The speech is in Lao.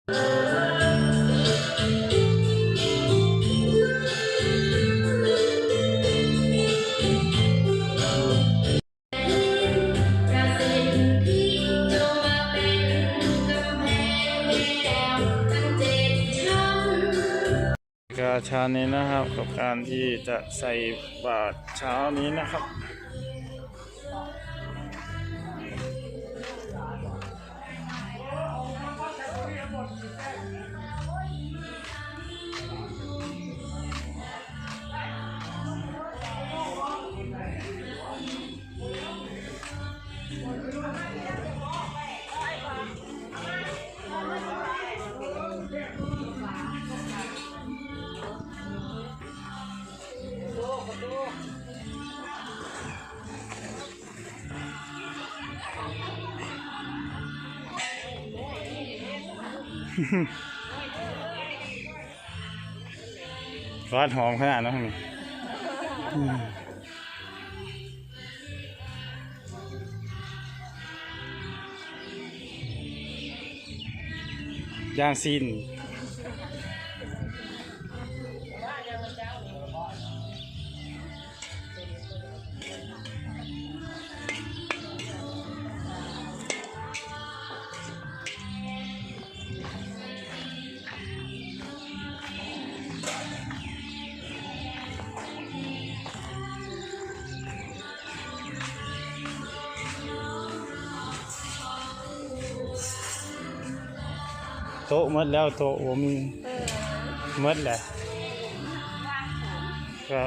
ກາເຊົ້ານີ້ນະຄັບ ກັບການທີ່ຈະໃສ່ບາດເຊົ້ານີ້ນະຄັບ. ຫວານຫອມຂະໜາດເນາະ ຢ່າງຊີ້ນ. ໂຕະໝົດແລ້ວ ໂຕະບໍ່ມີ ເອີ ໝົດແຫຼະ ກໍ